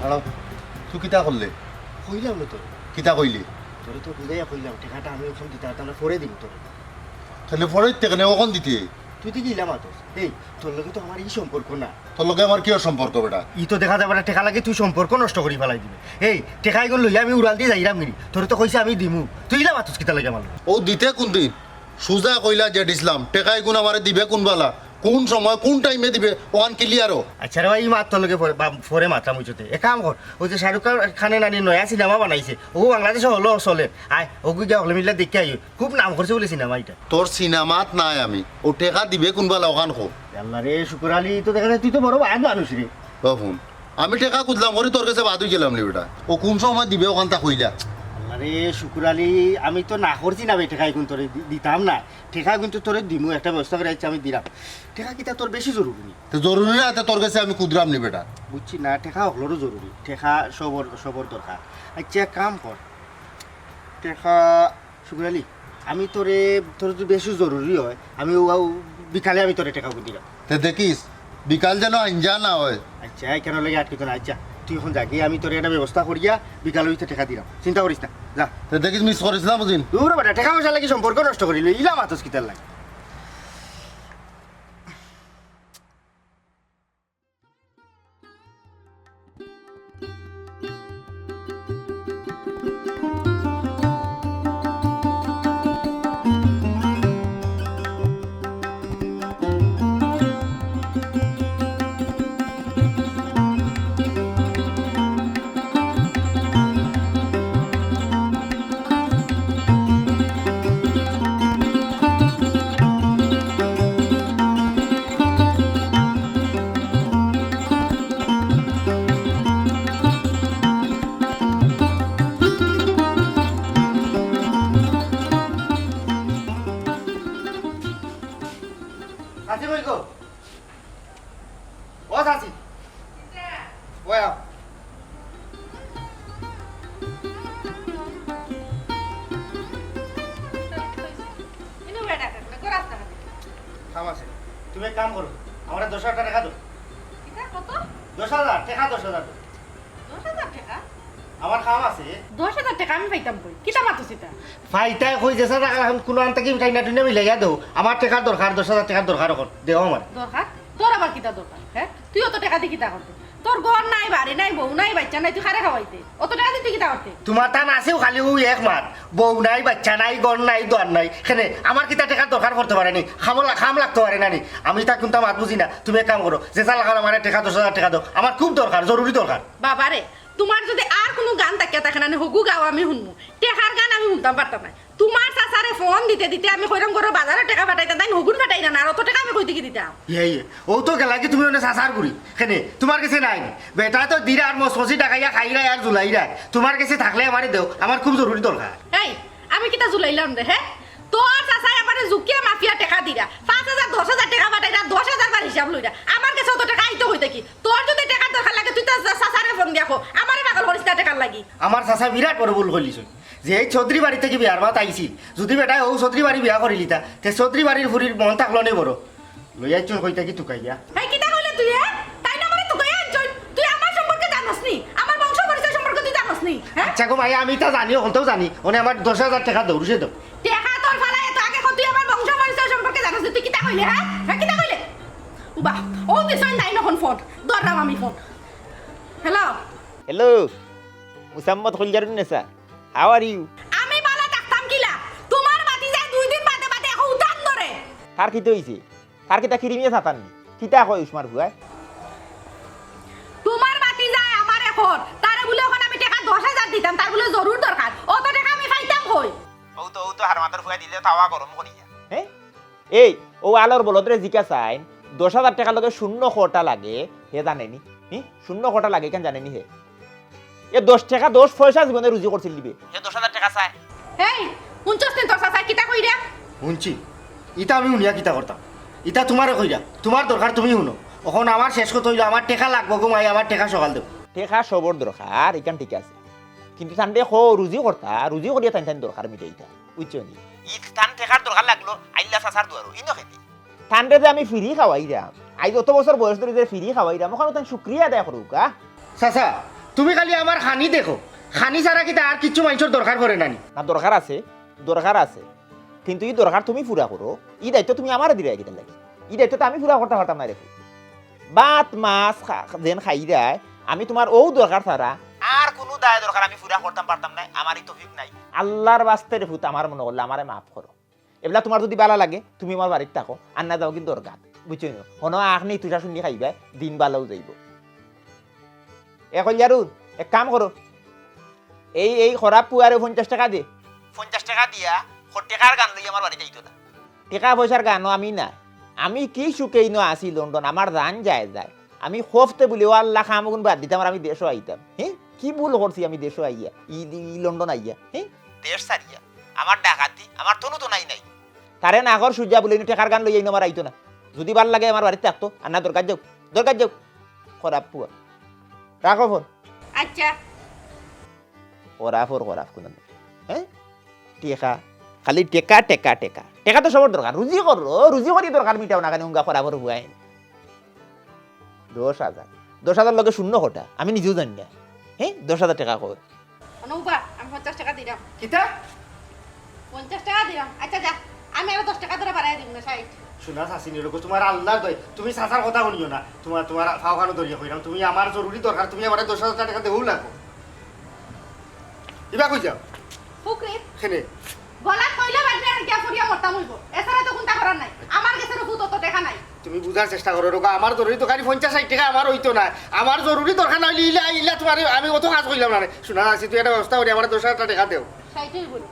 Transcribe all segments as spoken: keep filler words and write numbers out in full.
খাড়াও। তুই কিতা করলে? কইলাম না তোরে। কিতা কইলি? তোরে তো বুঝাইয়া কইলাম, টেকাটা আমি অখন দিতাম পারতাম না, পরে দিমু তোরে। তাইলে পরে দিতে কেনে, অখন দিতে? তুই তো গেলা মাতস। এই, তোর লগে তো আমার ই সম্পর্ক না। তোর লগে আমার কিওর সম্পর্ক বেটা? ই তো দেখা যায় বেটা, টেকা লাগি তুই সম্পর্ক নষ্ট করি ফালাই দিবে। এই, টেকা ইগুন লইয়া আমি উড়ালদি যাইরাম গিরি। তোরে তো কইছি আমি দিমু। তুই ইলা মাতস কিতার লাগি আমার লগে? অউ দিতে কুনদিন? সুজা কইলা যে দিছলাম, টেকা ইগুন আমারে দিবে কুনবালা? কুন সময়, কুন টাইমে দিবে, অখান clear অ। আচ্ছা রে ভাই, ই মাত তোর লগে পরে, বা-, পরে মাতরাম অইছে তে। এক কাম কর, অউ যে শাহরুখ খানে নানি নয়া সিনেমা বানাইছে, অউ বাংলাদেশো হলো চলে। আয়, অগু গিয়া হকলে মিল্লা দেখিয়া আই। খুব নাম করছে বুলে সিনেমা ইটা। তোর সিনেমাত নাই আমি। অউ টেকা দিবে কুনবালা অখান ক। আল্লারে, শুকুর আলী, তো দেখা যায় তুই তো বড় ভাইর মানুষ রে। ও হুন, আমি টেকা খুজলাম করি তোর গেছে বাদ অইগেলাম নি বেটা? অউ কুন সময় দিবে অখানতা কইলা? আল্লারে, শুকুর আলী, আমি তো না করছি না বে, টেকা ইগুন তোরে দি-, দিতাম না। টেকা ইগুন তো তোরে দিমু, একটা ব্যবস্থা করি আইচ্ছা আমি দিরাম। টেকা কিতা তোর বেশি জরুরি নি? তে জরুরি না, তে তোর গেছে আমি খুদরাম নি বেটা। বুঝছি না, টেকা হকলরও জরুরি, টেকা সবর, সবর দরকার। আইচ্ছা, এক কাম কর, টেকা, শুকুর আলী, আমি তোরে, তোর যদি বেশি জরুরি অয়, আমি অউ, অউ বিকালে আমি তোরে টেকা দিরাম। তে দেখিস, বিকাল যেন আইঞ্জা না অয়। আইচ্ছা, ইখানর লাগি আটকিতো না। আইচ্ছা, তুই অখন যা গি, আমি তোরে একটা ব্যবস্থা করিয়া বিকাল অইতে টেকা দিরাম, চিন্তা করিস না, যা। তে দেখিস, miss করিস না বুঝিন। দুর বেটা, টেকা পয়সা লাগি সম্পর্ক নষ্ট করিলে, ইলা মাতস কিতার লাগি? চাচি কই গো? ও চাচি। ওই আও। কাম আছে। তুমি এক কাম করো, আমারে দশ হাজার টেকা দেও। কিতা কত? দশ হাজার টেকা, দশ হাজার দেও। দশ হাজার টেকা? আমার কাম আছে। দশ হাজার টেকা আমি পাইতাম কই? কিতা মাতস ইতা? পাইতায় কই, যেছা টেকা অখন কুনু আন থাকি টাইনা টুইনা মিলাইয়া দেও। আমার টেকার দরকার, দশ হাজার টেকার দরকার অখন। দেও আমারে। দরকার? তোর আবার কিতা দরকার, হে? তুই অত টেকা দি কিতা করতে? তোর ঘর নাই, বাড়ি নাই, বউ নাই, বাইচ্চা নাই, তুই কারে খাওয়াইতে? অত টেকা দি তুই কিতা করতে? তুমার তান আছেউ খালি অউ এক মাত। বউ নাই, বাইচ্চা নাই, ঘর নাই, দুয়ার নাই। কেনে, আমার কিতা টেকার দরকার পড়তে পারে নি? কাম লা-, কাম লাগতে পারে না নি? আমি ইতা কুন্তা মাত বুঝি না। তুমি এক কাম করো, যেছা লাখান আমারে টেকা, দশ হাজার টেকা দেও। আমার খুব দরকার, জরুরি দরকার। বাবারে, তুমার যুদি আর কুনু গান থাকিয়া থাকে না নি, হগু গাও আমি হুনমু। টেকার গান আমি হুনতাম পারতাম নায়। তুমার চাচারে ফোন দিতে দিতে আমি কইরাম ঘরর বাজারর টেকা পাঠাইতাম, তাইন হগুন পাঠাইরা না, আর অত টেকা আমি কই থাকি দিতাম? ইয়ে, ইয়ে, অউ তো গেলাগি তুমি অনে চাচার গুড়ি। কেনে, তুমার গেছে নাই নি? বেটায় তো দিরা আর মচমচি ডাকাইয়া খাইরায় আর জুলাইরায়। তুমার গেছে থাকলে আমারে দেও, আমার খুব জরুরি দরকার। এই, আমি কিতা জুলাইলাম রে, হে? তোর চাচায় আমারে জুকিয়া মাফিয়া টেকা দিরা, পাঁচ হাজার, দশ হাজার টেকা পাঠাইরা, দশ হাজার বার হিসাব লইরা। আমার গেছে অত টেকা আইতো কই থাকি? তোর যুদি টেকার দরকার লাগে, তুই তোর চাচারে ফোন দিয়া ক, আমারে পাগল করিস না টেকার লাগি। আমার চাচায় বিরাট বড় ভুল করিলিছইন। যে এই চৌধুরী বাড়ি থাকি বিয়ার মাত আইছিল, যুদি বেটায় অউ চৌধুরী বাড়ি বিয়া করিলিতা, তে চৌধুরী বাড়ির ফুরির মন থাকলো নে বড়। লইয়া আইছইন কই থাকি তুকাইয়া। হেই, কিতা কইলে তুই, এ? তাইন আমারে তুকাইয়া আনছইন। দেখো মাই, আমি ইতা জানি, অকলতাউ জানি। অনে আমার দশ হাজার টেকা দেও, রুজে দেও। টেকা তোর ফালায় তো আগে কও, তুই আমার বংশ পরিচয় সম্পর্কে জানোস নি? তুই কিতা কইলে, হ্যাঁ? হ্যাঁ, কিতা কইলে? উবা, ও দিছইন নাইন অখন ফোন। ধরলাম আমি ফোন। হ্যালো? হ্যালো, মুসাম্মদ খলিজারুন্নেসা, how are you? আমি বালা থাকতাম কিলা? তুমার ভাতিজায় দুই দিন বাদে বাদে অখন উতান ধরে। তার কিতা অইছে? তার কিতা কিরিমিয়া ছাতার নি? কিতা কয় উসমার ফুয়ায়? তুমার ভাতিজায় আমারে কর, তারে বুলে অখন আমি টেকা দশ হাজার দিতাম, তার বুলে জরুর দরকার। অত টেকা আমি পাইতাম কই? অউ তো, অউ তো হারমাতর ফুয়ায় দিলে তাওয়া গরম করিয়া। হ্যাঁ? এই, অউ আলর বলদরে জিকাছাইন, দশ হাজার টেকার লগে শূন্য কটা লাগে, হে জানে নি? হি? শূন্য কটা লাগে, ইখান জানে নি হে? এ দশ টেকা, দশ পয়সা জীবনে রুজি করছিল দিবে। হে দশ হাজার টেকা চায়। এই, হুনছস নি তোর চাচায় কিতা কইরা? হুনছি। ইতা আমি হুনিয়া কিতা করতাম? ইতা তুমারে কইরা। তুমার দরকার তুমি হুনো। অখন আমার শেষ কথা অইলো, আমার টেকা লাগবো গো মাই, আমার টেকা সকাল দেও। টেকা সবর দরকার, ইখান ঠিক আছে। কিন্তু তানরে কও রুজি করতা, রুজি করিয়া তান তান দরকার মিটাইতা। বুঝছো নি? ই তান টেকার দরকার লাগলো, আইলা চাচার দুয়ারো, ইনো খেতে। তানরে যে আমি ফিরি খাওয়াইরাম, আইজ অত বছর বয়স ধরি যে ফিরি খাওয়াইরাম, অখানো তান শুক্রিয়া আদায় করুক, আ? চাচা, তুমি খালি আমার খানি দেখো, খানি ছাড়া কিতা আর কিচ্ছু মানষর দরকার পড়ে না নি? না, দরকার আছে, দরকার আছে, কিন্তু ই দরকার তুমি পুরা করো, ই দায়িত্ব তুমি আমারে দিরায় কিতার লাগি? ই দায়িত্ব তো আমি পুরা করতাম পারতাম নায় রে ফুত। ভাত মাছ খা-, যেন খাইরায়, আমি তুমার অউ দরকার ছাড়া আর কুনু দায় দরকার আমি পুরা করতাম পারতাম নায়, আমার ই তৌফিক নাই। আল্লার ওয়াস্তে রে ফুত, আমার মনো করলে আমারে মাফ করো। এবলা তুমার যুদি বালা লাগে, তুমি আমার বাড়িত থাকো, আর না যাওগি দরগাত। বুঝছো নি? হনো আখনি তুষা শুনি খাইবায়, দিন বালাউ যাইবো। এ কইল জারু, এক কাম করো। এই, এই খরাপ ফুয়ারে পঞ্চাশ টেকা দে। পঞ্চাশ টেকা দিয়া, টেকার গান লইয়া আমার বাড়িত আইতো না। টেকা পয়সার গানো আমি না। আমি কি সুখে ইনো আছি লন্ডন, আমার জান যায় যায়। আমি খফতে বুলে, "ও আল্লা, কামগুন বাদ দিতাম আর আমি দেশো আইতাম।" হে? কি ভুল করছি আমি দেশো আইয়া? ই, ই লন্ডন আইয়া? হে? দেশ ছাড়িয়া? আমার ডাকাতি, আমার তনু তো নাই নাই। তারে না কর সুজা বুলে, ইনো টেকার গান লইয়া ইনো আমার আইতো না। যুদি বালা লাগে আমার বাড়িত থাকতো, আর না দরগাত যাউক, দরগাত যাউক। খরাপ ফুয়া। রাখো ফোন। আচ্ছা। খরাপ অর খরাপ কুনু। হে? টেকা। খালি টেকা, টেকা, টেকা। টেকা তো সবর দরকার। রুজি করো, রুজি করি দরকার মিটাও না কেনে, উঙ্গা খরাপ অর ফুয়াইন। দশ হাজার। দশ হাজার লগে শূন্য কটা? আমি নিজেও জানি না। হে? দশ হাজার টেকা কই? অনো উবা, আমি পঞ্চাশ টেকা দিরাম। কিতা? পঞ্চাশ টেকা দিরাম। আচ্ছা, যা, আমি আরো দশ টেকা ধরে বাড়াই দিমু না, ষাইট। শুনা, চাচি নিরগো, তুমার আল্লার দয়, তুমি চাচার কথা হুনিও না। তুমার, তুমার পাও খানো ধরিয়া কইরাম, তুমি আমার জরুরি দরকার, তুমি আমারে দশ হাজার টেকা দেও লাগবো। ইবা কই যাও? ফুকরিত। কেনে? গলাত কইলে বাজে আর গিয়া ফুরিয়া মরতাম অইবো। এছাড়া তো কুন্তা করার নাই। আমার গেছে রুফু তত টেকা নাই। তুমি বুঝার চেষ্টা করো, রোগা, আমার জরুরি দরকার পঞ্চাশ ষাইট টেকা আমার অইতো না। আমার জরুরি দরকার না অইলে ইলা, ইলা তুমারে আমি অত কাজ কইলাম না রে। শুনা, চাচি, তুই একটা ব্যবস্থা করি, আমারে দশ হাজার টেকা দেও। ষাইটই বলি।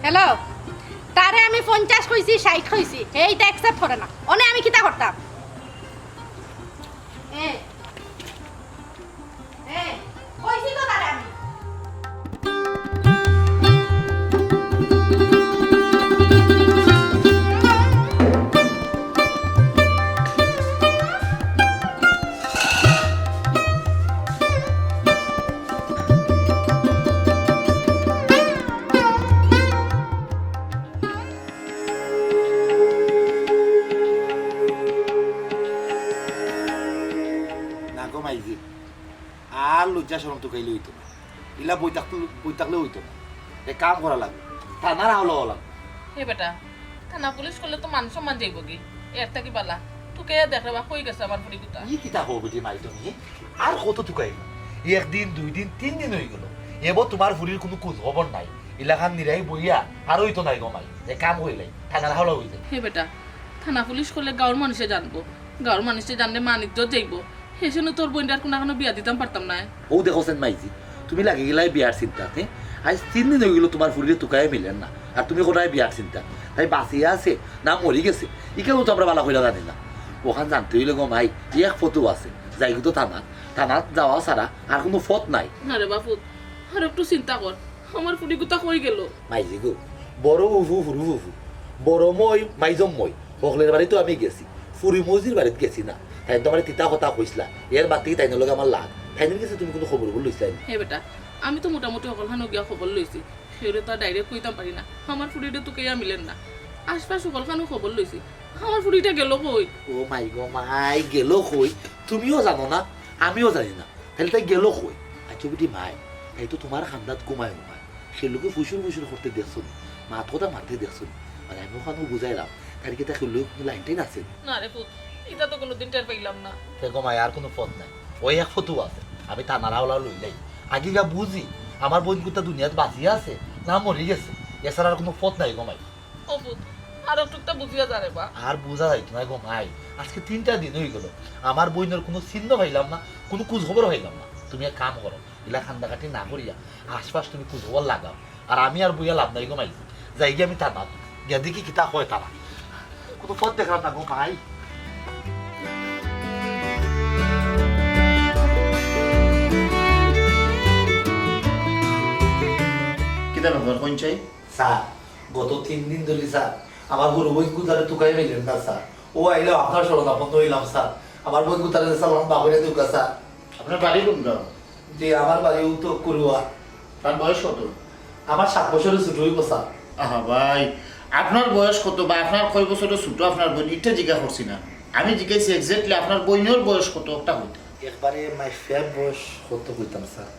হ্যালো, তারে আমি পঞ্চাশ কইছি, ষাইট কইছি, হে ইটা accept করে না। অনে আমি কিতা করতাম? এ, এ, কইছি তো তারে আমি। না গো মাইজি, আর লজ্জা শরম তুকাইলে অইতো না। ইলা বই থাকলে, বই থাকলে অইতো না। এক কাম করা লাগবো, থানার হাওলা অওয়া লাগবো। হে বেটা, থানা পুলিশ করলে তো মান সম্মান যাইবোগি। এর থাকি বালা, তুকাইয়া দেখ রে বা, কই গেছে আমার ফুড়িগুতা? ই কিতা কও বেটি মাই তুমি? আর কত তুকাইবা? একদিন, দুই দিন, তিন দিন অইগেলো। এবো তুমার ফুড়ির কুনু খোঁজ খবর নাই। ইলাখান নিরাই বইয়া আর অইতো নায় গো মাই। এক কাম করিলাই, থানার হাওলা অইযাই। হে বেটা, থানা পুলিশ করলে গাঁওর মানষে জানবো। গাঁওর মানষে জানলে মান ইজ্জত যাইবো। হেষেনো তোর বইনটার কুনাখানো বিয়া দিতাম পারতাম নায়। অউ দেখো সেন মাইজি, তুমি লাগি গেলায় বিয়ার চিন্তাত, হে? আইজ তিন দিন অইগেলো তুমার ফুড়িরে তুকাইয়া মিলের না। আর তুমি কররায় বিয়ার চিন্তা। তাই বাঁচিয়া আছে না মরি গেছে, ইখানও তো আমরা বালা করিয়া জানি না। অখান জানতে অইলে গো মাই, এক পথউ আছে, যাইগি তো থানাত। থানাত যাওয়া ছাড়া আর কুনু পথ নাই। না রে বা ফুত, আর একটু চিন্তা কর, আমার ফুড়িগুতা কই গেলো? মাইজি গো, বড় ফুফু, হুরু ফুফু, বড় মই, মাইজম মই, হকলের বাড়িত তো আমি গেছি, ফুড়ি মৌজির বাড়িত গেছি না। তাইন তো আমারে তিতা কথা কইছলা, এর বাদ থাকি তাইনর লগে আমার লাগ। তাইনর গেছে তুমি কুনু খবর-উবর লইছলায় নি? হে বেটা, আমি তো মোটামুটি হকলখানো গিয়া খবর লইছি, কেউরে তো আর direct কইতাম পারি না। আমার ফুড়িটা তো কেয়া মিলের না, আশপাশ হকলখানো খবর লইছি, আমার ফুড়িটা গেল কই? ও মাই গো মাই, গেল কই? তুমিও জানো না, আমিও জানি না। তাইলে তাই গেল কই? আচ্ছা বেটি মাই, তাই তো তুমার কান্দাত ঘুমায় ঘুমায়। সে লোকে ফুসুর ফুসুর করতে দেখছো নি? মাত কথা মারতে দেখছো নি? মানে আমি ওখানে বুঝাইলাম, তার কি তা সে লোক লাইন টাইন আছে? না রে পুত, ইটা তো কোনোদিন টের পাইলাম না। দেখো মাই, আর কোনো পথ নাই, ওই এক ফতু আছে, আমি থানার হাওলা লইলাই। আগে গা বুঝি, আমার বইন কুত্তা দুনিয়াত বাঁচিয়া আছে না মরি গেছে, এছাড়া আর কোনো পথ নাই গো মাই। ও পুত, আর একটুকটা বুঝিয়া যা রে বা। আর বুঝা যাইতো না গো মাই, আজকে তিনটা দিন হয়ে গেল, আমার বইনের কোনো চিহ্ন পাইলাম না, কোনো খোঁজ খবর পাইলাম না। তুমি এক কাম করো, ইলা কান্দাকাটি না করিয়া আশপাশ তুমি খোঁজ খবর লাগাও, আর আমি আর বইয়া লাভ নাই গো মাই, যাই গিয়া আমি থানাত গিয়া দেখি কিতা কয় তারা। কোনো পথ দেখলাম না গো মাই। কিতা ব্যাপার, কোন চাই? স্যার, গত তিন দিন ধরি স্যার, আমার হুরু বইন কুতারে তুকাই পাইলাম না স্যার। ও আইলে আপনার শরণাপন্ন হইলাম স্যার। আমার বইন কুতারে সালাম বাবুরে দুকা স্যার। আপনার বাড়ি কোন গাঁও? জি, আমার বাড়ি উত্তর করুয়া। তার বয়স কত? আমার সাত বছরের ছোট হইব স্যার। আহা ভাই, আপনার বয়স কত বা আপনার কয় বছরের ছোট আপনার বইন, এটা জিজ্ঞা করছি না। আমি জিজ্ঞাসি exactly আপনার বইনের বয়স কত, ওটা কইতে। একবারে মাই ফেব বয়স কত কইতাম স্যার।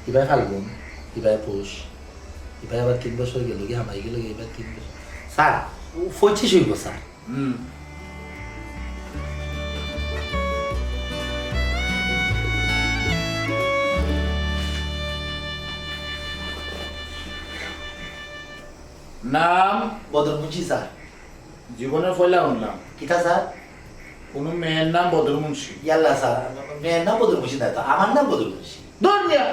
ইবায় ফাল্গুন, ইবায় পৌষ, ইবায় আবার তিন বছর গেল কি, হামাই গেল কি, ইবায় তিন বছর। স্যার, ও পঁচিশ হইব স্যার। হুম। নাম? বদর মুন্সি স্যার। জীবনে পয়লা শুনলাম। কিতা স্যার? কোনো মেয়ের নাম বদর মুন্সি? ইয়াল্লা স্যার, মেয়ের নাম বদর মুন্সি না তো, আমার নাম বদর মুন্সি। ধর মিয়া,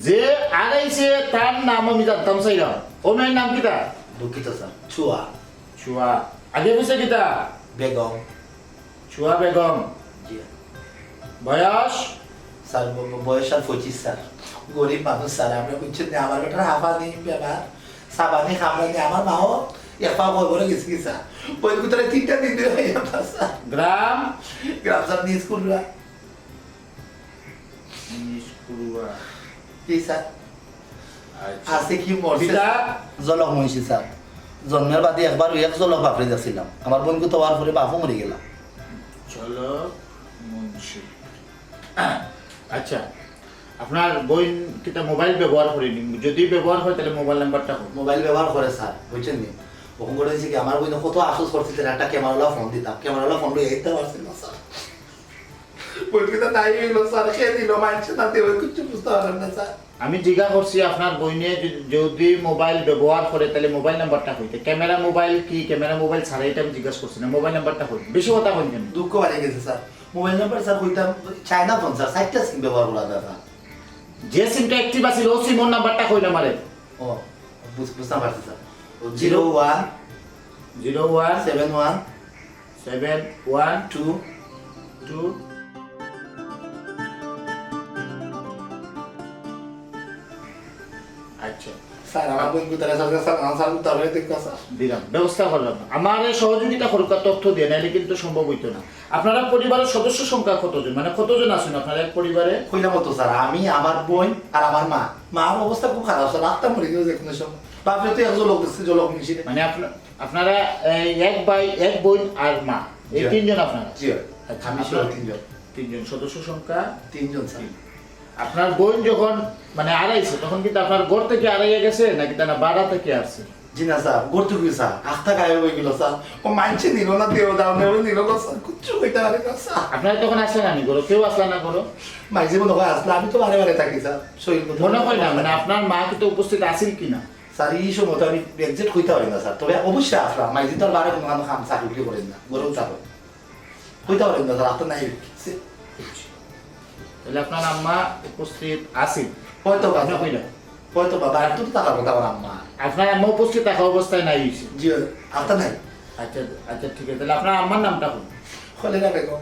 যে আগাইছে তার নাম আমি জানতাম চাইলাম। ও মেয়ের নাম কিতা? দুঃখিত স্যার, ছুয়া। ছুয়া। আগে পিছে কিতা? বেগম। ছুয়া বেগম। জি। বয়স? স্যার, ব-, ব-, বয়স আর পঁচিশ স্যার। গরিব মানুষ স্যার, আপনি বুঝছেন না, আমার বেটার হাঁপানি বেমার, সাবানি খামড়ানি, আমার মাও এক পা কবরে গেছে কি স্যার। ওই ভিতরে তিনটা দিন ধরে হয়ে যাবে স্যার। গ্রাম? গ্রাম স্যার নিজ কুলরা। নিজ কুলরা। জি স্যার। আচ্ছা। আছে কি মরছে? পিতা? জলক মুন্সি স্যার। জন্মের বাদে একবার ওই এক জলক বাপরে দেখছিলাম। আমার বইন কুতা হওয়ার পরে বাপও মরে গেলাম। জলক মুন্সি। আচ্ছা, আপনার বইন কিতা মোবাইল ব্যবহার করেনি? যদি ব্যবহার হয়, তাহলে মোবাইল নাম্বারটা হোক। মোবাইল ব্যবহার করে স্যার, বুঝছেন নি? ওখান করে হয়েছে কি, আমার বইন কত আফসোস করছিল, একটা ক্যামেরাওয়ালা ফোন দিতাম, ক্যামেরাওয়ালা ফোন লইয়া আইতে পারছিল না স্যার। বইন কিতা নাই হইল স্যার, খেয়ে দিল, মানছে না, দিয়ে কিচ্ছু বুঝতে পারেন না স্যার। আমি জিজ্ঞাসা করছি, আপনার বইনে যদি, যদি মোবাইল ব্যবহার করে, তাহলে মোবাইল নাম্বারটা কইতে। ক্যামেরা মোবাইল কি, ক্যামেরা মোবাইল ছাড়া, এটা আমি জিজ্ঞাসা করছি না। মোবাইল নাম্বারটা কই? বেশি কথা কইন কেন? দুঃখ বাড়িয়ে গেছে স্যার। মোবাইল নাম্বার স্যার কইতাম, চায়না ফোন স্যার, চারটা সিম ব্যবহার করা যায় স্যার। যে সিমটা অ্যাক্টিভ আছিল, ও সিমর নাম্বারটা কইন আমারে। ও, বুঝ-, বুঝতাম পারছি স্যার। ও, zero one zero one seven one seven one two two. আচ্ছা। স্যার, আমার বইন কুতারে স্যার, স্যার, আমার স্যার উদ্ধার হয়ে দেখবো স্যার। দিলাম, ব্যবস্থা করলাম। আমারে সহযোগিতা করুক, আর তথ্য দিয়ে, নাইলে কিন্তু সম্ভব হইতো না। আপনারা পরিবারের সদস্য সংখ্যা কতজন? মানে কতজন আছেন আপনারা এক পরিবারে? কইলাম তো স্যার, আমি, আমার বইন আর আমার মা। মার অবস্থা খুব খারাপ স্যার, রাস্তা মরে গেল যে কোনো সময়। বাপরে তো এক জলক দিচ্ছে, জলক মেশিনে। মানে আপনা-, আপনারা এই এক ভাই, এক বইন আর মা, এই জি। তিনজন আপনারা? জি। আচ্ছা, আমি সহ আপনারা তিনজন। তিনজন, সদস্য সংখ্যা? তিনজন স্যার। তিন। আপনার বইন যখন মানে আড়াইছে, তখন কিন্তু আপনার ঘর থেকে আড়াইয়া গেছে নাকি তারা ভাড়া থেকে আসছে? জি না স্যার, ঘর থেকে স্যার, আখতা গায়েব হয়ে গেল স্যার। ও মানছে নিল না, দেও দাও নেবে নিল না স্যার, কিচ্ছু কইতে পারে না স্যার। আপনারা তখন আসলেন না ঘরো, কেউ আসলা না ঘরো? মাইজি মনে হয় আসলে, আমি তো বারে বারে থাকি স্যার, শরীর মতো মনে হয় না, মানে আপনার মা কিন্তু উপস্থিত আছিল কি না? স্যার, এই সময় তো আমি exact কইতে পারি না স্যার, তবে অবশ্যই আসলাম। মাইজি তো আর বারে কোনো কাম, কাম চাকরি করেন না, ঘরেও থাকো। কইতে পারেন না, রাতে নাই। সে তাহলে আপনার আম্মা উপস্থিত আছেন? হয়তো বা। আপনি কইলেন? হয়তো বা, বাড়িতে তো থাকার কথা আমার আম্মা। আপনার আম্মা উপস্থিত থাকা অবস্থায় নাই হইছে? জি, রাতে নাই। আচ্ছা, আচ্ছা, ঠিক আছে। তাহলে আপনার আম্মার নামটা কোন? কলেরা বেগম।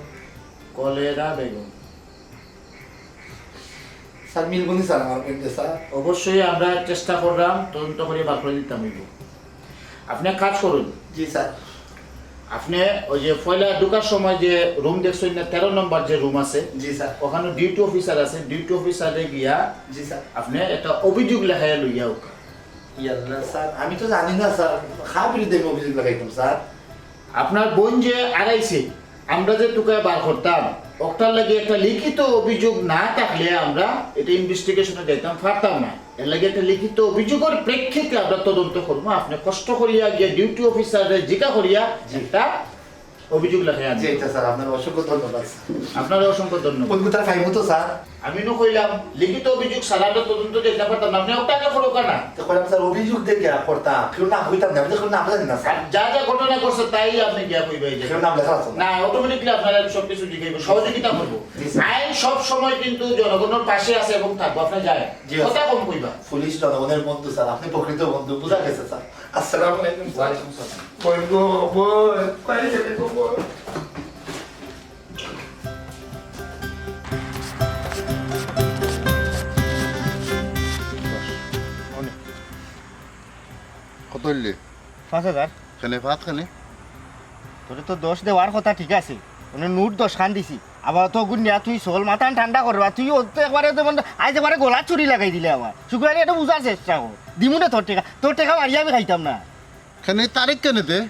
কলেরা বেগম। স্যার, মিলবো নি স্যার আমার বইনটা, স্যার? অবশ্যই আমরা চেষ্টা করলাম, তদন্ত করে বার করে দিতাম হইব। আপনি এক কাজ করুন। জি স্যার। আপনে ওই যে পয়লা ঢুকার সময় যে রুম দেখছইন না, তেরো নম্বর যে রুম আছে, জি স্যার। ওখানো ডিউটি অফিসার আছে, ডিউটি অফিসারে গিয়া জি স্যার। আপনে একটা অভিযোগ লেখাইয়া লইয়া উকা। ইয়াল্লা স্যার, আমি তো জানি না স্যার, কার বিরুদ্ধে আমি অভিযোগ লাগাইতাম স্যার? আপনার বোন যে আড়াইছে, আমরা যে তুকায় বার করতাম, ওটার লাগি একটা লিখিত অভিযোগ না থাকলে আমরা এটা ইনভেস্টিগেশনে যাইতাম পারতাম না। এর লাগি একটা লিখিত অভিযোগের প্রেক্ষিতে আমরা তদন্ত করবো। আপনে কষ্ট করিয়া গিয়া ডিউটি অফিসারে জিকা করিয়া জি। একটা অভিযোগ লেখাই আনবেন। জি, আচ্ছা স্যার, আপনার অসংখ্য ধন্যবাদ স্যার। আপনারে অসংখ্য ধন্যবাদ। ওই কোথায় পাইবো তো স্যার? আমি নু কইলাম, লিখিত অভিযোগ ছাড়া আমরা তদন্ত যাইতাম পারতাম না। আপনে ওটা আগে করুক না। তো কইলাম স্যার, অভিযোগ দিয়ে গিয়া করতাম, কেউ না হইতাম না, আমি তো কেউ নাম জানি না স্যার। আর যা যা ঘটনা ঘটছে তাই আপনে গিয়া কইবা এই যে। কেউ নাম লেখা আছে না? না, অটোমেটিকলি আপনারা সব কিছু জিকাইবো, সহযোগিতা করবো। জি স্যার। আইন সব সময় কিন্তু জনগণের পাশে আছে এবং থাকবো। আপনে যায় জি, কথা স্যার। কম কইবা। পুলিশ জনগণের বন্ধু স্যার, আপনি প্রকৃত বন্ধু, বুঝা গেছে স্যার। আসসালামু আলাইকুম স্যার। ওয়ালাইকুম সালাম। বই গো, বই, বাইরে গেলে গো, বই। কত অইলে? পাঁচ হাজার। কেনে, পাঁচ কেনে? তোরে তো দশ দেওয়ার কথা, ঠিক আছে, মানে নোট দশ খান দিছি, আবার তো গুনিয়া তুই চল, মাথান ঠান্ডা করবা, তুই ও তো একবারে তো মানে আইজ একবারে গলা চুরি লাগাই দিলে আমার। শুক্রালি, এটা বুঝার চেষ্টা কর, দিমু না তোর টেকা, তোর টেকা মারিয়া আমি খাইতাম না। কেনে, তারিখ কেনে দে?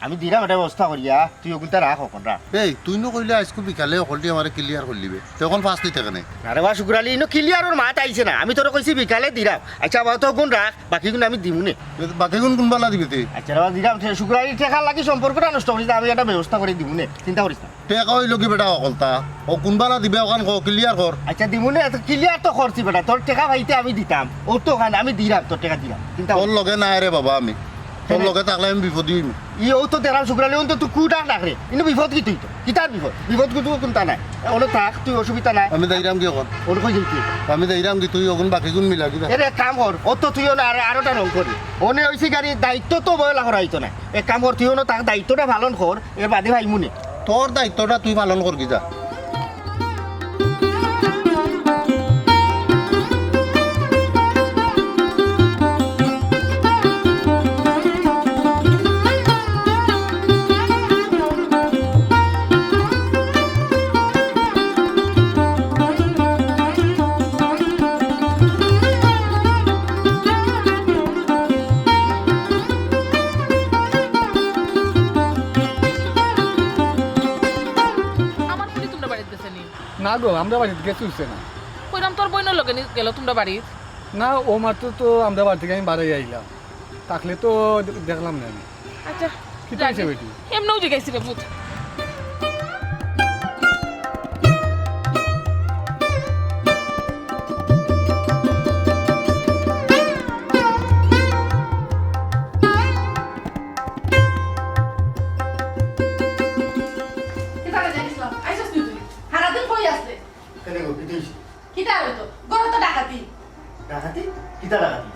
আমি দিরাম, এটা ব্যবস্থা করিয়া, তুই ওগুনটা রাখ, অখন রাখ। এই, তুই নু কইলে আইজকু বিকালে অকলটি আমারে ক্লিয়ার করিলিবে। তে অখন পাঁচ দিতে কেনে? আরে বা শুক্রালি, ইনো ক্লিয়ারর মাত আইছে না। আমি তোরে কইছি বিকালে দিরাম। আচ্ছা, আবার তো অগুন রাখ, বাকিগুন আমি দিমুনে। বাকিগুন কুনবালা দিবে তে? আচ্ছা, রে বা দিরাম, তে শুক্রালি টেকার লাগি সম্পর্কটা নষ্ট করিস না, আমি একটা ব্যবস্থা করি দিমুনে, চিন্তা করিস না। টেকা অইলো কি বেটা অকলতা? ও কুনবালা দিবে অখান ক, ক্লিয়ার কর। আচ্ছা, দিমুনে, এত ক্লিয়ার তো করছি বেটা, তোর টেকা পাইতে আমি দিতাম, ও তো অখান আমি দিরাম, তোর টেকা দিরাম, চিন্তা করিস না। তোর লগে নাই রে বাবা আমি। তোর কেনে? লগে থাকলে আমি বিপদী অইমু। ই ও তো দেরাম শুক্রালি, অন তো তুই কুটা ডাক রে। ইনো বিপদ কিতা অইতো? কিতার বিপদ? বিপদ কিন্তু কুনতা নাই। এ, অনো থাক, তুই অসুবিধা নাই। আমি যাইরাম গি অখন? অনো কই যাইতে? আমি যাইরাম গি, তুই অখন বাকিগুন মিলা দিবা। এরে, এক কাম কর, ও তো তুই অনো আর, আরোটা রং করি। অনে অইছে গাড়ি দায়িত্ব তো অবহেলা করা অইতো না। এক কাম কর, তুই অনো থাক, দায়িত্বটা পালন কর, এর বাদে পাইমুনে। তোর দায়িত্বটা তুই পালন করবি যা। আমার ফুড়ি তুমরা বাড়িত গেছে নি? না গো, আমরা বাড়িত গেছে অইছে না। কইরাম তোর বইনর লগে নি গেল তুমরা বাড়িত? না, ও মাত্র তো আমরা বাড়ি থাকি আমি বারই আইলাম, থাকলে তো দে-, দেখলাম না আমি। আচ্ছা, কিতা অইছে বেটি? এমনেউ জিগাইছি রে পুত। কিতা রে জানিস না? আইছস তুই তুই। সারাদিন কই আছলে? কেনে গো, কিতা অইছে? কিতা অইতো? ঘরো তো ডাকাতি। ডাকাতি? কিতা ডাকাতি?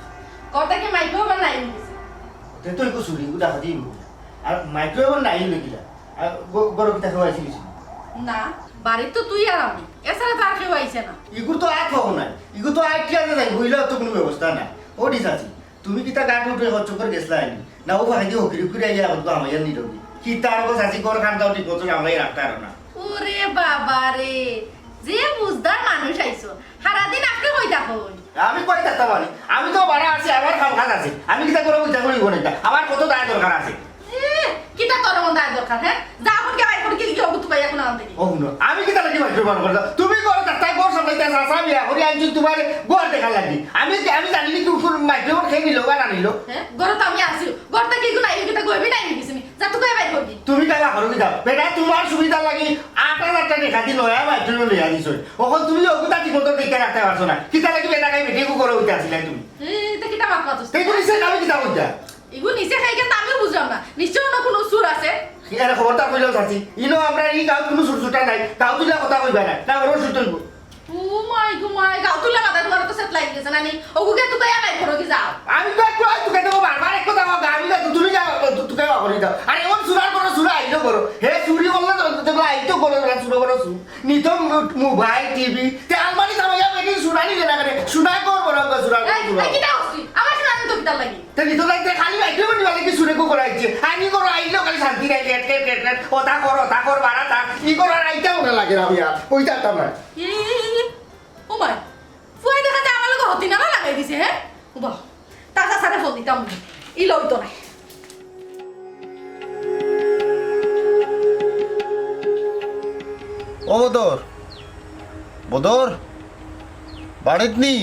ঘর থাকি মাইক্রোওয়েভ নাই অই গেছে। তে তো একটু চুরি, একটু ডাকাতি অইবো। আর মাইক্রোওয়েভ নাই অইলে কিতা? আর গ-, ঘরো কিতা কেউ আইছে গেছে? না, বাড়িত তো তুই আর আমি। এছাড়া তো আর কেউ আইছে না। ইগুর তো আর খবর নাই। ইগু তো আইটিয়া যায়, বইলে তো কুনু ব্যবস্থা নাই। ও দি চাচি, তুমি কিতা গাট উঠে হচ্ছ করে গেছলা আইনি? না, ও ফাঁকি দিয়ে হকিরি করে আইয়া এখন তো আমাইয়া নিরবি। কিতা আর গো চাচি, ঘর খান দাও ঠিক মতো সামলাই রাখতে পারো না। ওরে বাবা রে, যে বুঝদার মানুষ আইছো, সারাদিন আপনে কই থাকইন? আমি কই থাকতাম মানে? আমি তো বারা আছি, আমার কাম কাজ আছে। আমি কিতা করে বুঝতে পারি না? আমার কত দায় দরকার আছে। এ, কিতা তোর মন দায় দরকার, হ্যাঁ? যা এখন কে বাইর করে কি, কি হবো তুই এখন আনতে কি? ও হুনো, আমি কিতা লাগি মাইক্রোওয়েভ বার করতাম? তুমি ঘরো থাকতায়, ঘর সামলাইতায়, চাচা বিয়া করি আনছি তোমার ঘর দেখার লাগি। আমি, আমি জানি নি কি উকুর মাইক্রোওয়েভ খেয়ে নিল বা না নিল? হ্যাঁ? ঘরো তো আমি আছি। ঘর থাকি এগুলো আইলে কিতা গইবি না আইলে কিছু নি? যা তুই বাইর করবি। তুমি কালা করো কিতা? বেটা, তোমার সুবিধা লাগি আট হাজার টাকা দেখা দি নয়া মাইক্রোওয়েভ লইয়া দিছো। অখন তুমি অগুতা ঠিক মতো দেখে রাখতে পারছো না। কিতা লাগি বেটা কাই বেটি গু করো উঠে আসিলাই তুমি? এ, এটা কিতা মাত মাতছ? এই তুমি সে কামে কিতা কইতা? ইগু নিচে খাই কিন্তু আমিও বুঝলাম না। নিশ্চয় অন্য কোনো চুর আছে। এর খবরটা কইলাম চাচি। ইনো আমরা ই গাঁওত কোনো চুর চুটা নাই। গাঁও তুলিয়া কথা কইবা না। না, ওরও চুর তুলবো। ও মাই গো মাই, গাঁও তুলিয়া মাথায় তোমার তো সেট লাগি গেছে না নি? ওগুকে তো কইয়া নাই করো কি যাও। আমি তো একটু আজ তোকে দেবো বারবার এক কথা কও, আমি না তো তুমি যাও, তো তোকে করি দাও। আরে ওর চুরার বড় চুরা আইলো বড়। হে চুরি করলে তো, তো আইতো বড়, বড় চুর, বড় চুর। নিত মো-, মোবাইল, টিভি, তে আলমারি থামাইয়া বেটি চুরানি কেনা করে? চুরা কর বড়, চুরা কর, এই, চুরা। এই, কিতা করছি? আমার চুরানি তো কিতার লাগি? তে নিত লাগতে খালি বাইকে বলি বলে কি চুরে কো করাইছে? আমি করো আইলো খালি শান্তি নাই, কেট, কেট, কেট, ওটা কর, ওটা কর, বাড়া থাক। ই করার আইতাম না লাগে না মিয়া। ওই যাতাম না। ই, ই, ই, ই। ও ভাই, ফুয়াই দেখা যায় আমার লগে হতি নালা লাগাই দিছে, হ্যাঁ? ও বাবা, তার চাচারে ফোন দিতাম। ই লইতো নাই। ও বদর, বদর, বাড়িত নি?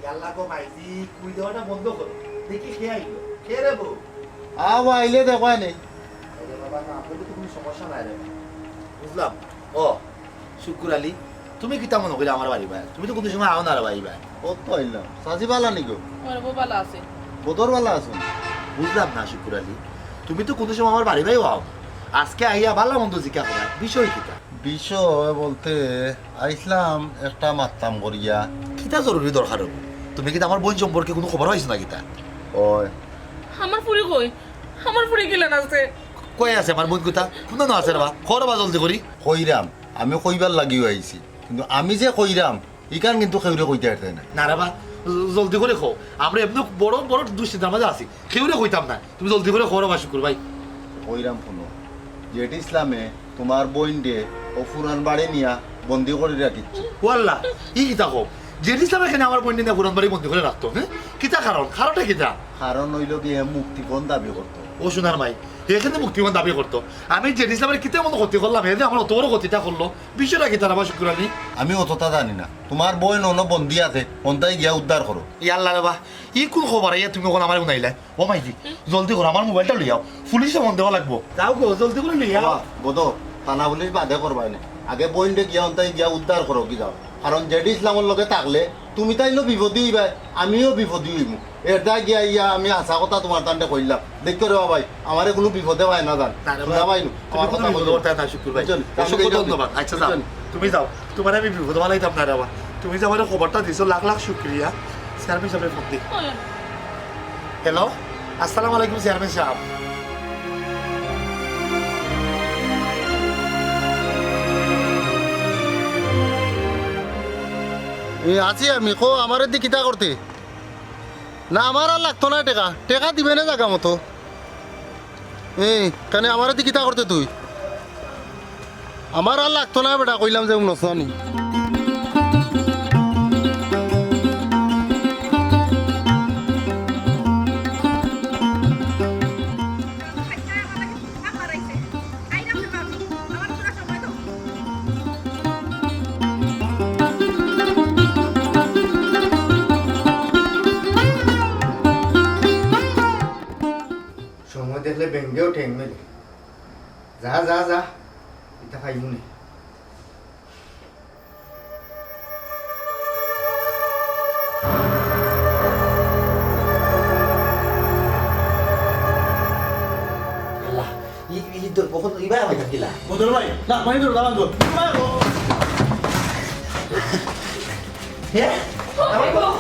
ইয়াল্লা গো মাইজি, কুই দেওয়াটা বন্ধ করো। দেখি কে আইলো। কে রে বউ? আ, ও আইলে দেখো আনে। আরে বাবা, না, আপনাদের তো কোনো সমস্যা নাই রে। বুঝলাম। ও, শুক্কুর আলী, তুমি কিতা মনো করি আমার বাড়ি ভাই? তুমি তো কোনো সময় আও না রে ভাই ভাই। ও তো আইলাম। সাজি বালা নি গো? আমার বউ বালা আছে। বদর বালা আছো? বুঝলাম না শুক্কুর আলী, তুমি তো কোনো সময় আমার বাড়ি ভাইও আও না। আজকে আইয়া বালা মন্দ জিকা করায়, বিষয় কিতা? বিষয় বলতে আইসলাম একটা মাততাম করিয়া। কিতা জরুরি দরকার হবো? তুমি কিতা আমার বইন সম্পর্কে কোনো খবর পাইছো না কিতা? ওই। আমার ফুরি কই? আমার ফুরি কিলান আছে? কই আছে আমার বইন কুতা? কুনো না আছে রে বা? কও রে বা জলদি করি। কইরাম, আমি কইবার লাগিও আইছি। কিন্তু আমি যে কইরাম, ইখান কিন্তু কেউরে কইতে পারতে না। না রে বা, জলদি করি কও। আমরা এমনে বড় বড় দুশ্চিন্তার মাঝে আছি। কেউরে কইতাম না। তুমি জলদি করি কও রে বা শুক্কুর ভাই। কইরাম হুনো, জেড ইসলামে তুমার বইনরে অউ পুরান বাড়ি নিয়া বন্দি করি রাখিছে। ও আল্লাহ, ই কিতা কও? জেড ইসলামে কেনে আমার বইনরে নিয়া পুরান বাড়ি বন্দি করি রাখতো, হ্যাঁ? কিতা কারণ? কারণটা কিতা? কারণ অইলো গিয়া মুক্তিপণ দাবি করতো। ও সোনার মাই, হে কেনে মুক্তিপণ দাবি করতো? আমি জেড ইসলামরে কিতা এমন ক্ষতি করলাম, হে যে আমার অত বড় ক্ষতিটা করলো? বিষয়টা কিতা রে বা শুক্কুর আলী? আমি অততা জানি না। তুমার বইন অনো বন্দি আছে, অনতাই গিয়া উদ্ধার করো। ইয়াল্লা রে বা, ই কুন খবর আইয়া তুমি অখন আমারে হুনাইলায়? ও মাইজি, জলদি করো, আমার মোবাইলটা লইয়াও, পুলিশে ফোন দেওয়া লাগবো। যাও গো, জলদি করি লইয়াও। বাবা, বদর, থানা পুলিশ বাদে করবায় নে। আগে বইনরে গিয়া অনতাই গিয়া উদ্ধার করো কি যাও। কারণ জেডি ইসলামর লগে থাকলে তুমি তাইনও বিপদি অইবায়, আমিও বিপদি অইমু। এর দায় গিয়া ইয়া আমি হাছা কথা তুমার তানরে কইলাম। দেখো রে বাবাই, আমারে কুনু বিপদে পায় না যান। না রে বাবা, ভাই, তুমি আমার কুনু কথা বিপদে কইলাম। পড়তায় না, শুক্কুর ভাই। বুঝছো নি? অসংখ্য ধন্যবাদ। আচ্ছা, যাও। বুঝছো নি? তুমি যাও। তুমারে আমি বিপদে ফালাইতাম না রে বাবা। তুমি যে আমারে খবরটা দিছো, লাখ লাখ শুক্রিয়া। চেয়ারম্যান সাবরে ফোন দি। হ্যালো, আসসালামু আলাইকুম চেয়ারম্যান সাব। এ, আছি আমি, কও, আমারে দি কিতা করতে? না, আমার আর লাগতো না টেকা, টেকা দিবে না জাগা মতো। এ, কেনে আমারে দি কিতা করতে তুই? আমার আর লাগতো না বেটা, কইলাম যে উনস না নি। সময় দেখলে বেঙ্গেও ঠেং মেলে। যা, যা, যা, ইতা খাইমু নি। আল্লাহ, ই, ই তো কখন ইবায় আমায় ডাকিলা? বদর ভাই, না, ভাই, ধরো, দাঁড়ান তো। হে? আমার বউ?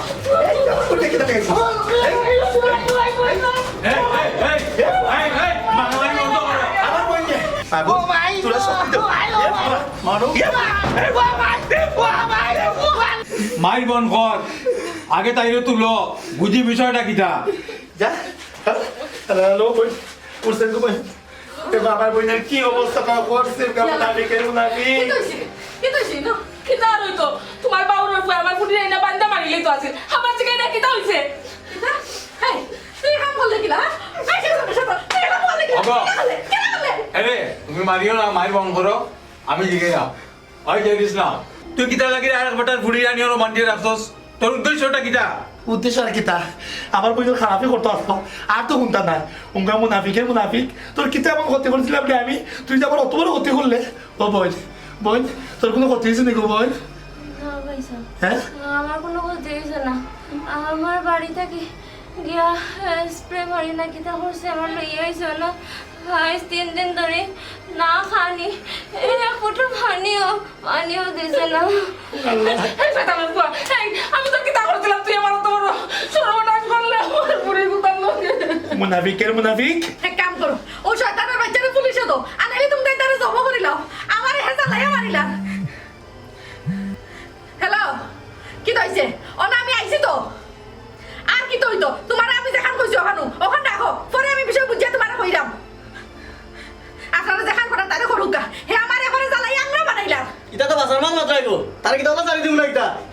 এই, উঠে কি দাঁড়িয়ে আছিস? এই, এই, এই, এই, এই, এই, মারামারি বন্ধ করো। আমার বউ কে? পাগল? ও ভাই, তোরা সত্যি তো? ও ভাই, ও এ, ভাই। মারো। এ, এ, ও ভাই, ও ভাই, ও ভাই। মাইর বন্ধ কর। আগে তাইরে তুলো। বুঝি বিষয়টা কিতা? যা। হ্যালো, হ্যালো, বই। উঠছেন তো বই। এ বাবার বইনের কি অবস্থা করছে, মুনাফিকের মুনাফিক। কিতা অইছে? কিতা অইছে? না, কিতা আর অইতো? তুমার বাউর ফুয়ায় আমার ফুরিরে আইনা বান্দা মারিলাই তো আছিল। আমার জিগাইরা কিতা অইছে? কিতা? এই, তুই কাম করলে কিলা, হ্যাঁ? এই, কিতা করলে? তুই কাম করলে কিলা? ওগো। কিলা করলে? কিলা করলে? এরে, তুমি মারিও না, মাইর বন্ধ করো। আমি জিগাইরাম। ওই জেড ইসলাম, তুই কিতা লাগি আরেক বেটার ফুরিরে আনিয়া অনো বান্দিয়া রাখছস? তোর উদ্দেশ্যটা কিতা? উদ্দেশ্য আর কিতা? আমার বইনর খারাপি করতো আছলো, আর তো হুনতা নায়। উঙ্গা মুনাফিকের মুনাফিক, তোর কিতা এমন ক্ষতি করছিলাম রে আমি? তুই যে আমার অত বড় ক্ষতি করলে। ও বইন, বইন, তোর কুনু ক্ষতি অইছে নি গো বইন? না ভাইসাব, হ্যাঁ? আমার কুনু ক্ষতি অইছে না। আমার বাড়ি থাকি গিয়া, এ, স্প্রে মারি না কিতা করছে, আমার লইয়া আইছে না। আইজ তিন দিন ধরি না খানি, এক ফুটা পানিও, পানিও দিছে না। আল্লাহ। এই শয়তানের ফুয়া, এই, আমি তোর কিতা করছিলাম, তুই আমার অত বড় সর্বনাশ করলে, আমার ফুরির কুতার লগে। মুনাফিকের মুনাফিক। এক কাম করো, অউ শয়তানের বাইচ্চারে পুলিশে দেও, আর নাইলে তুমি তারে জবো করিলাও, আমারে হে জ্বালাইয়া মারিলা। হ্যালো, কিতা অইছে? ও না, আমি আইছি তো। আর কিতা অইতো? তুমারে আমি যেখান কইছি অখানউ, অখান রাখো। পরে আমি বিষয় বুঝিয়া তুমারে কইরাম। আপনারা যেখান করার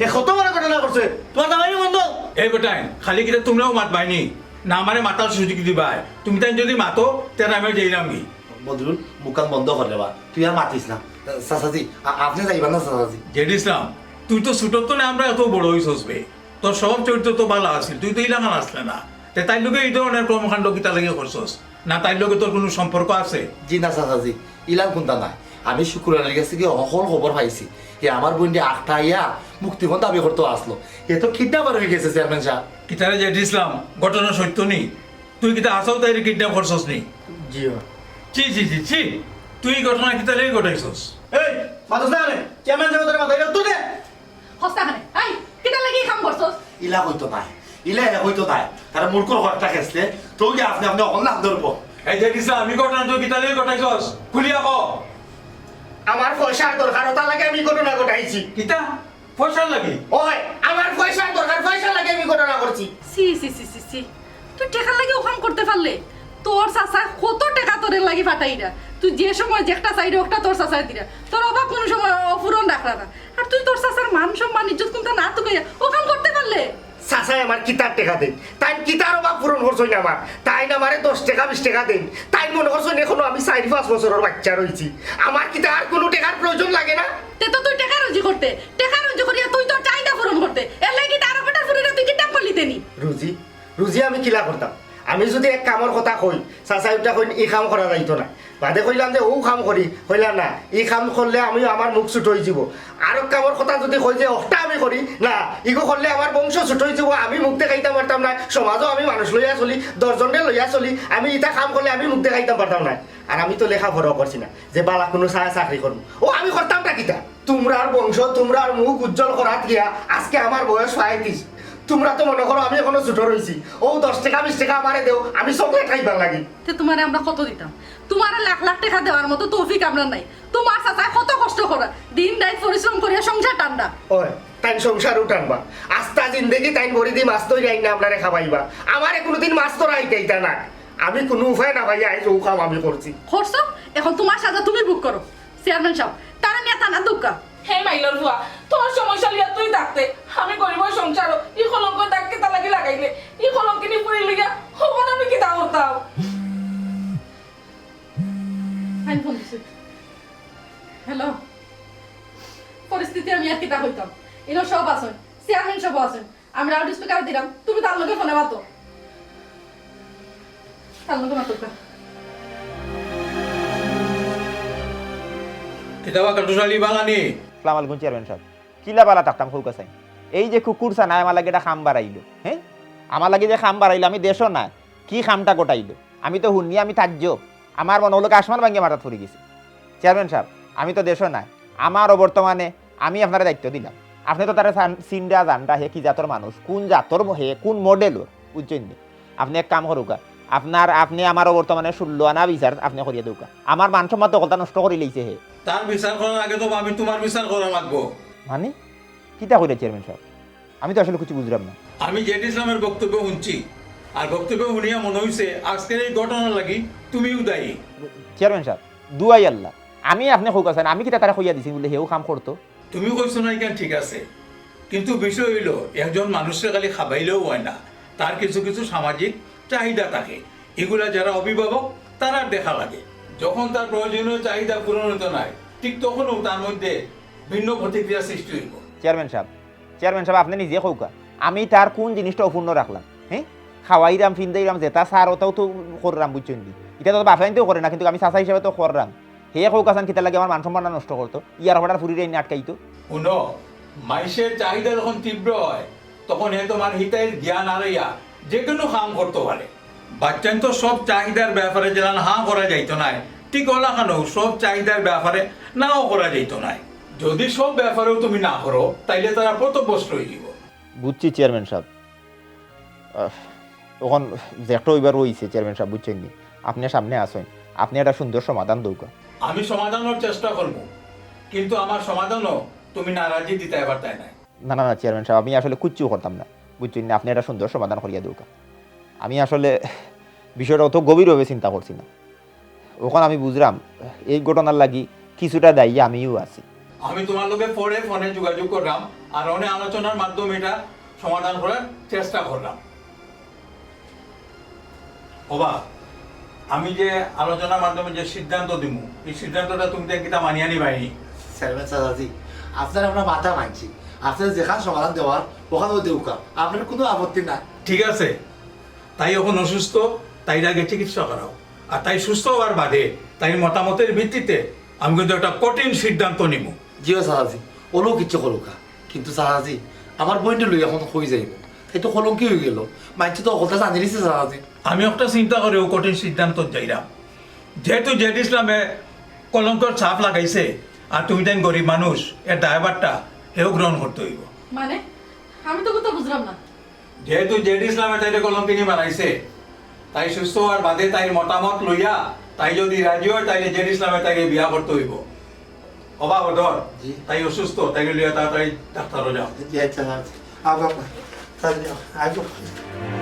এ কত বড় ঘটনা করছে, তোমার জামাই বন্ধ। এই বেটাইন, খালি কিতা তুমরাও মাতবায়নি? না আমারে মাতার সুযোগ দিবায়? তুমি তাইন যদি মাতো, তে আমি যাইরামগি। বদরুল, মুখখান বন্ধ কর রে বা, তুই আর মাতিস না। চাচাজি, আ-, আপনে যাইবা না চাচাজি। জেড ইসলাম, তুই তো ছোটর তনে আমরার অত বড় অইছস বে। তোর স্বভাব চরিত্র তো ভালা আছিল, তুই তো ইলাখান আছলে না। তে তাইর লগে ই ধরনের কর্মকাণ্ড কিতার লাগি করছস? না তাইর লগে তোর কুনু সম্পর্ক আছে? জি না চাচাজি, ইলান কুন্তা নায়। আমি শুকুর আলীর গেছে গিয়া হকল খবর পাইছি। হে আমার বইনরে আখটাইয়া মুক্তিপণ দাবি করতো আছলো। হে তো কিডন্যাপার অইগেছে চেয়ারম্যান সাব। কিতারে জেড ইসলাম, ঘটনা সত্য নি? তুই কিতা হাছাউ তাইরে কিডন্যাপ করছস নি? জি অয়। ছি, ছি, ছি, ছি। তুই ই ঘটনা কিতার লাগি ঘটাইছস? এই, মাতস না কেনে? চেয়ারম্যান সাবে তোরে মাতাইরা, উত্তর দে। হস্তা খানে, এই, কিতার লাগি ই কাম করছস? ইলা কইতো নায়, ইলা হে কইতো নায়। তারা মূর্খর কয়েকটা খেসলে, তো কি আপনে আপনে অকল নাম ধরবো? এই জেড ইসলাম, ই ঘটনা তুই কিতার লাগি ঘটাইছস? খুলিয়া ক। আমার পয়সার দরকার, অটার লাগি আমি ঘটনা ঘটাইছি। কিতা? পয়সার লাগি? অয়, আমার পয়সার দরকার, পয়সার লাগি আমি ঘটনা করছি। ছি, ছি, ছি, ছি, ছি। তুই টেকার লাগি অউ কাম করতে পারলে? তোর চাচায় কত টেকা তোর লাগি ফাটাইরা। তুই যে সময় যেকটা চাইরে অকটা তোর চাচায় দিরা। তোর অভাব কুনু সময় অপূরণ রাখরা না। আর তুই তোর চাচার মান সম্মান ইজ্জত কুন্তা না তুকাইয়া অউ কাম করতে পারলে? চাচায় আমার কিতার টেকা দেইন? তাইন কিতার অভাব পূরণ করছইন আমার? তাইন আমারে দশ টেকা বিশ টেকা দেইন। তাইন মনো করছইন অখনো আমি চাইর পাঁচ বছরর বাইচ্চা রইছি। আমার কিতা আর কুনু টেকার প্রয়োজন লাগে না? তে তো তুই টেকা রুজি করতে, টেকা রুজি করিয়া তুই তোর চাহিদা পূরণ করতে। এরলাগি তার বেটার ফুরিরে তুই কিডন্যাপ করলি তে নি। রুজি? রুজি আমি কিলা করতাম? আমি যুদি এক কামর কথা কই, চাচায় উল্টা কইন, "ই কাম করা যাইতো না।" বাদে কইলাম যে, "অউ কাম করি।" কইলা, "না, ই কাম করলে আমি, আমার মুখ ছোট অইযিবো।" আরক কামর কথা যুদি কই যে, "অখটা আমি করি", "না, ইগু করলে আমার বংশ ছোট অইযিবো, আমি মুখ দেখাইতাম পারতাম নায়, সমাজো আমি মানুষ লইয়া চলি, দশ জনরে লইয়া চলি, আমি ইতা কাম করলে আমি মুখ দেখাইতাম পারতাম নায়।" আর আমি তো লেখাপড়াও করছি না যে ভালা কুনু চা-, চাকরি করমু। অউ আমি করতামটা কিতা? তুমরার বংশ, তুমরার মুখ উজ্জ্বল করাত গিয়া আজকে আমার বয়স পঁয়ত্রিশ। তুমরা তো মনো করো আমি অখনো ছোট রইছি। অউ দশ টেকা বিশ টেকা আমারে দেও, আমি চকলেট খাইবার লাগি। তে তুমারে আমরা কত দিতাম? তুমারে লাখ লাখ টেকা দেওয়ার মতো তৌফিক আমরার নাই। তুমার চাচায় কত কষ্ট করা, দিন রাইত পরিশ্রম করিয়া সংসার টানরা। অয়, তাইন সংসারও টানবা। আস্তা জিন্দেগি তাইন বড়িদি মাছ ধরিয়া আইন্না আমরারে খাবাইবা। আমারে কুনুদিন মাছ ধরা হিকাইতা না। আমি কুনু উপায় না পাইয়া আইজ অউ কাম আমি করছি। করছো? অখন তুমার সাজা তুমি ভোগ করো। চেয়ারম্যান সাব, তারে নিয়া থানাত দেউক্কা। হে মাইলর ফুয়া, তোর সমস্যা লইয়া তুই থাকতে, আমি গরিবর সংসারো ই কলঙ্কর দাগ কিতার লাগি লাগাইলে? ই কলঙ্কিনী ফুরি লইয়া অখন আমি কিতা করতাম? আইন ফোন দিছে। হ্যালো, পরিস্থিতি আমি আর কিতা কইতাম? ইনো সব আছইন, চেয়ারম্যান সাব আছইন। আমি লাউড স্পিকার দিরাম, তুমি তার লগে ফোনে মাতো। তার লগে মাতো কা। কিতা বা কাটুশালি বালা নি? আসসালামু আলাইকুম চেয়ারম্যান সাব। কিলা বালা থাকতাম কউক্কা চাই? এই যে কুকুর ছানায় আমার লাগি একটা কাম বাড়াইলো, হে? আমার লাগি যে কাম বাড়াইলো, আমি দেশো নাই, কি কামটা ঘটাইলো? আমি তো হুনিয়া আমি তাজ্জব। আমার মনো অইলো গি আসমান ভাঙ্গিয়া মাথাত পড়ি গেছে। চেয়ারম্যান সাব, আমি তো দেশো নাই, আমার অবর্তমানে আমি আপনারে দায়িত্ব দিলাম। আপনে তো তারে চান-, চিনরা জানরা, হে কি জাতর মানুষ, কুন জাতর ম-, হে কুন মডেলর, বুঝছইন নি? আপনে এক কাম করউক্কা, আপনার, আপনে আমার অবর্তমানে ষোলো আনা বিচার আপনে করিয়া দেউক্কা। আমার মান সম্মান তো অকলতা নষ্ট করিলাইছে হে। তার বিচার করার আগে তো আমি তুমার বিচার করা লাগবো। মানে? কিতা কইরা চেয়ারম্যান সাব? আমি তো আসলে কিচ্ছু বুঝরাম না। আমি জেড ইসলামর বক্তব্য হুনছি, আর বক্তব্য হুনিয়া মনো অইছে আজকের এই ঘটনার লাগি তুমিউ দায়ী। চেয়ারম্যান সাব, দুয়াই আল্লাহ, আমি আপনে কউক্কা চাইন, আমি কিতা তারে কইয়া দিছি বুলে হেউ কাম করতো? তুমি কইছো না ইখান ঠিক আছে, কিন্তু বিষয় অইলো একজন মানুষরে খালি খাবাইলেউ অয় না, তার কিছু কিছু সামাজিক চাহিদা থাকে, ইগুলা যারা অভিভাবক তারার দেখা লাগে। যখন তার প্রয়োজনীয় চাহিদা পূরণ অইতো নায়, ঠিক তখনউ তার মধ্যে ভিন্ন প্রতিক্রিয়া সৃষ্টি অইবো। চেয়ারম্যান সাব, চেয়ারম্যান সাব, আপনে নিজে কউক্কা, আমি তার কুন জিনিসটা অপূর্ণ রাখলাম? হে, খাওয়াইরাম, ফিন্দাইরাম, যেতা চার অতাউ তো কররাম, বুঝছইন নি? ইটা তো বাপজাইন্তেউ করে না, কিন্তু আমি চাচা হিসাবে তো কররাম। হে কউক্কা চাইন কিতার লাগি আমার মান সম্মানটা নষ্ট করতো, ইয়ার অপাটার ফুরিরে আইন্না আটকাইতো। হুনো, মাইনষের চাহিদা যখন তীব্র অয়, তখন হে তুমার হিতাইর জ্ঞান হারাইয়া যেকুনু কাম করতো পারে। বাচ্চাইন্তর সব চাহিদার ব্যাপারে যেলান হ্যাঁ করা যাইতো নায়, ঠিক অলাখানউ সব চাহিদার ব্যাপারে নাও করা যাইতো নায়। যুদি সব ব্যাপারেউ তুমি না করো, তাইলে তারা পথভ্রষ্ট অইযিবো। বুঝছি চেয়ারম্যান সাব। আহ, অখন যেটা অইবার অইছে চেয়ারম্যান সাব, বুঝছইন নি? আপনে সামনে আছইন, আপনে একটা সুন্দর সমাধান দেউক্কা। আমি সমাধানর চেষ্টা করমু, কিন্তু আমার সমাধানও তুমি নারাজি দিতায় পারতায় নায়। না, না, না, চেয়ারম্যান সাব, আমি আসলে কিচ্ছু করতাম না, বুঝছইন নি? আপনে একটা সুন্দর সমাধান করিয়া দেউক্কা। আমি আসলে বিষয়টা অত গভীরভাবে চিন্তা করছি না। অখন আমি বুঝরাম, এই ঘটনার লাগি কিছুটা দায়ী আমিউ আছি। আমি তুমার লগে পরে ফোনে যোগাযোগ কররাম, আর অনে আলোচনার মাধ্যমে ইটা সমাধান করার চেষ্টা কররাম। ওবা, আমি যে আলোচনার মাধ্যমে যে সিদ্ধান্ত দিমু, ই সিদ্ধান্তটা তুমি তাইন কিতা মানিয়া নিবায়নি? চেয়ারম্যান চাচাজি, আপনার আমরা মাথা মানছি, আপনার যেখান সমাধান দেওয়ার ওখানও দেউক্কা, আপনার কুনু আপত্তি নাই। ঠিক আছে, তাই অখন অসুস্থ, তাইর আগে চিকিৎসা করাও, আর তাই সুস্থ অওয়ার বাদে তাইর মতামতের ভিত্তিতে আমি কিন্তু একটা কঠিন সিদ্ধান্ত নিমু। জি অয় চাচাজি, অলাউ কিচ্ছু করউক্কা, কিন্তু চাচাজি, আমার বইনরে লইয়া অখন কই যাইমু? তাই তো কলঙ্কি অইগেলো, মাইনষে তো হকলতা জানিলিছে চাচাজি। আমি একটা চিন্তা করিউ কঠিন সিদ্ধান্তত যাইরাম। যেহেতু জেড ইসলামে কলঙ্কর ছাপ লাগাইছে, আর তুমি তাইন গরিব মানুষ, এর দায়ভারটা হেউ গ্রহণ করতে অইবো। মানে, আমি তো কুন্তা বুঝরাম না। যেহেতু জেড ইসলামে তাইরে কলঙ্কিনী বানাইছে, তাই সুস্থ অওয়ার বাদে তাইর মতামত লইয়া তাই যদি রাজি অয়, তাইলে জেড ইসলামে তাইরে বিয়া করতে অইবো। ওবা বদর, জি। তাই অসুস্থ, তাইরে লইয়া তাড়াতাড়ি ডাক্তারো যাও। জি, আচ্ছা, আচ্ছা। আও বাবা, তাড়াতাড়ি আও, আও।